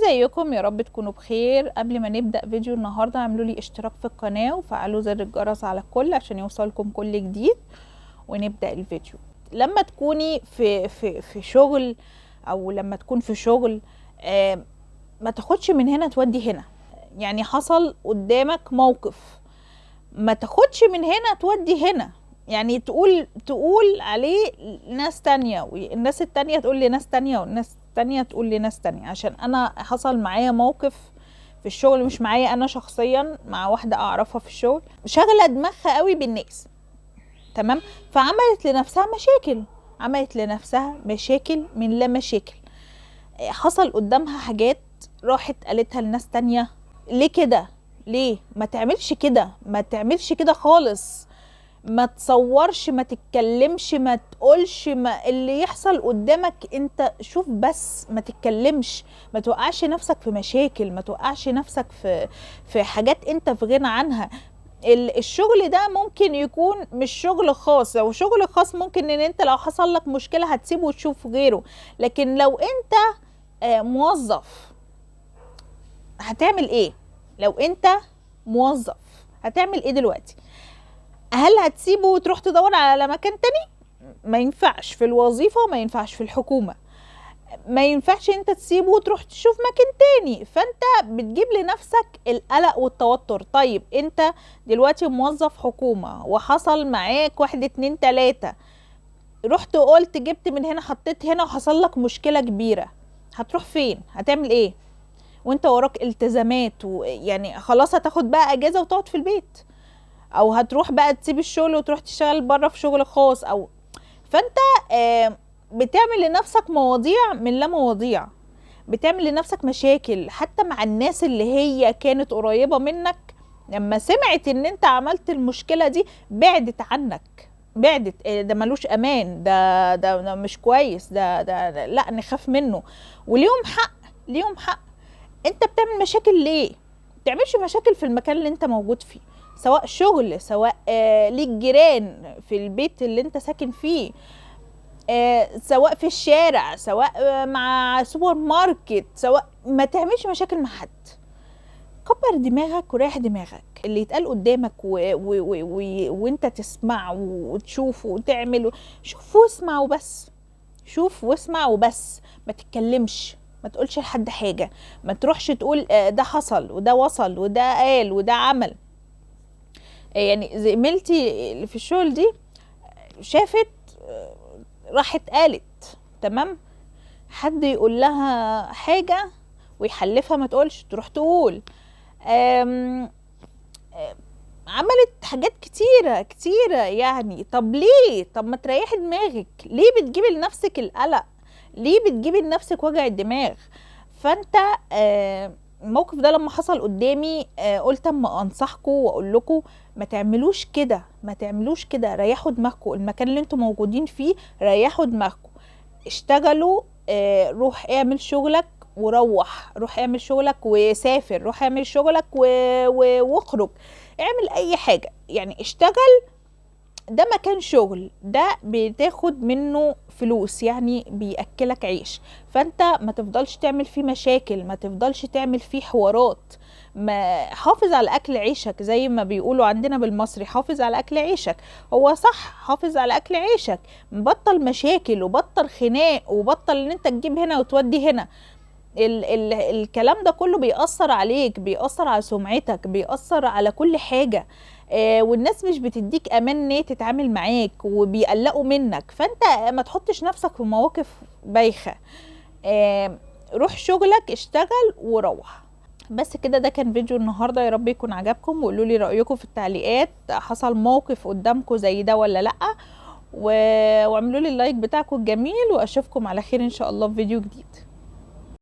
ازيكم؟ يا رب تكونوا بخير. قبل ما نبدأ فيديو النهاردة اعملوا لي اشتراك في القناة وفعلوا زر الجرس على الكل عشان يوصلكم كل جديد. ونبدأ الفيديو. لما تكوني في شغل او لما تكون في شغل، ما تاخدش من هنا تودي هنا. يعني حصل قدامك موقف ما تاخدش من هنا تودي هنا، يعني تقول عليه ناس تانية والناس التانية تقول لناس تانية والناس التانية تقول لناس تانية. عشان انا حصل معايا موقف في الشغل، مش معايا انا شخصيا، مع واحدة اعرفها في الشغل، شغلة دماغها قوي بالناس، تمام؟ فعملت لنفسها مشاكل، عملت لنفسها مشاكل من لا مشاكل. حصل قدامها حاجات راحت قالتها لناس تانية. ليه كده؟ ليه؟ ما تعملش كده، ما تعملش كده خالص، ما تصورش، ما تتكلمش، ما تقولش، ما اللي يحصل قدامك انت شوف بس، ما تتكلمش، ما توقعش نفسك في مشاكل، ما توقعش نفسك في حاجات انت في غنى عنها. الشغل ده ممكن يكون مش شغل خاص، لو شغل خاص ممكن ان انت لو حصل لك مشكلة هتسيبه وتشوف غيره، لكن لو انت موظف هتعمل ايه؟ لو انت موظف هتعمل ايه دلوقتي؟ هل هتسيبه وتروح تدور على مكان تاني؟ ما ينفعش في الوظيفة، ما ينفعش في الحكومة، ما ينفعش انت تسيبه وتروح تشوف مكان تاني. فانت بتجيب لنفسك القلق والتوتر. طيب انت دلوقتي موظف حكومة وحصل معاك 1 2 3، رحت قلت جبت من هنا حطيت هنا وحصل لك مشكلة كبيرة، هتروح فين؟ هتعمل ايه؟ وانت وراك التزامات، ويعني خلاص هتاخد بقى اجازة وتقعد في البيت، او هتروح بقى تسيب الشغل وتروح تشتغل بره في شغل خاص، او فانت بتعمل لنفسك مواضيع من لا مواضيع، بتعمل لنفسك مشاكل حتى مع الناس اللي هي كانت قريبة منك. لما سمعت ان انت عملت المشكلة دي بعدت عنك، بعدت، ده ملوش امان، ده مش كويس، ده لا نخاف منه. وليهم حق، ليهم حق. انت بتعمل مشاكل ليه؟ ما تعملش مشاكل في المكان اللي انت موجود فيه، سواء شغل، سواء ليك جيران في البيت اللي انت ساكن فيه، سواء في الشارع، سواء مع سوبر ماركت، سواء ما تعملش مشاكل مع حد. كبر دماغك وريح دماغك. اللي يتقال قدامك وانت تسمع وتشوف وتعمل، شوف واسمع وبس، شوف واسمع وبس، ما تتكلمش، ما تقولش لحد حاجة، ما تروحش تقول ده حصل وده وصل وده قال وده عمل. يعني زميلتي اللي في الشغل دي شافت، راحت قالت، تمام، حد يقول لها حاجة ويحلفها ما تقولش، تروح تقول. عملت حاجات كتيرة كتيرة يعني. طب ليه؟ طب ما تريحي دماغك. ليه بتجيبي لنفسك القلق؟ ليه بتجيبي لنفسك وجع الدماغ؟ فانت الموقف ده لما حصل قدامي، قلت اما انصحكم واقول لكم ما تعملوش كده، ما تعملوش كده، ريحوا دماغكم. المكان اللي انتم موجودين فيه ريحوا دماغكم، اشتغلوا، روح اعمل شغلك وروح، روح اعمل شغلك وسافر، روح اعمل شغلك واخرج، اعمل اي حاجة، يعني اشتغل. ده مكان شغل، ده بتاخد منه فلوس، يعني بيأكلك عيش. فانت ما تفضلش تعمل فيه مشاكل، ما تفضلش تعمل فيه حوارات، ما حافظ على اكل عيشك زي ما بيقولوا عندنا بالمصري، حافظ على اكل عيشك. هو صح، حافظ على اكل عيشك، بطل مشاكل وبطل خناق وبطل ان انت تجيب هنا وتودي هنا. الكلام ده كله بيأثر عليك، بيأثر على سمعتك، بيأثر على كل حاجة. والناس مش بتديك امان ان هي تتعامل معاك وبيقلقوا منك. فانت ما تحطش نفسك في مواقف بايخة. روح شغلك، اشتغل وروح. بس كده، ده كان فيديو النهاردة، يا رب يكون عجبكم، وقولوا لي رأيكم في التعليقات، حصل موقف قدامكم زي ده ولا لأ؟ واعملوا لي اللايك بتاعكم الجميل، واشوفكم على خير ان شاء الله في فيديو جديد.